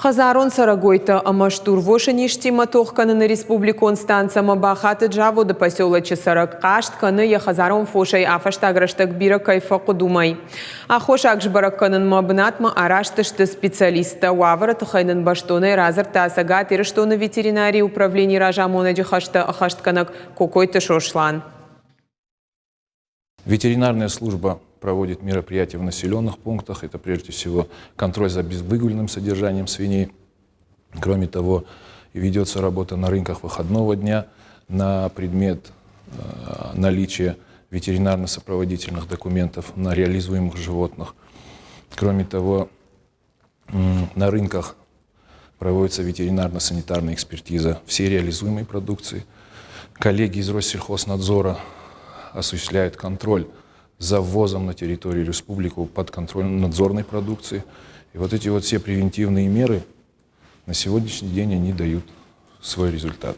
Хӕдзарон цӕрӕгойтӕ ӕмӕ стурвосы низтимӕ тох кӕныны республикон станцӕмӕ бахатыд заводы поселочы цӕрӕг. Хъаст кӕны, йӕ хӕдзарон фосӕй афӕстаг рӕстӕг бирӕ кӕй фӕхъуыд, уымӕй. Аххосаг сбӕрӕг кӕнынмӕ бынатмӕ араст сты специалисттӕ. Уавӕры тыххӕй нын бӕстонӕй радзырдта Цӕгат Ирыстоны ветеринарийы управленийы разамонӕджы хӕстӕ ӕххӕстгӕнӕг Кокойты Сослан. Ветеринарная служба проводит мероприятия в населенных пунктах. Это прежде всего контроль за безвыгульным содержанием свиней. Кроме того, ведется работа на рынках выходного дня на предмет наличия ветеринарно-сопроводительных документов на реализуемых животных. Кроме того, на рынках проводится ветеринарно-санитарная экспертиза всей реализуемой продукции. Коллеги из Россельхознадзора осуществляют контроль за ввозом на территорию республики под надзорной продукции. И вот эти вот все превентивные меры на сегодняшний день они дают свой результат.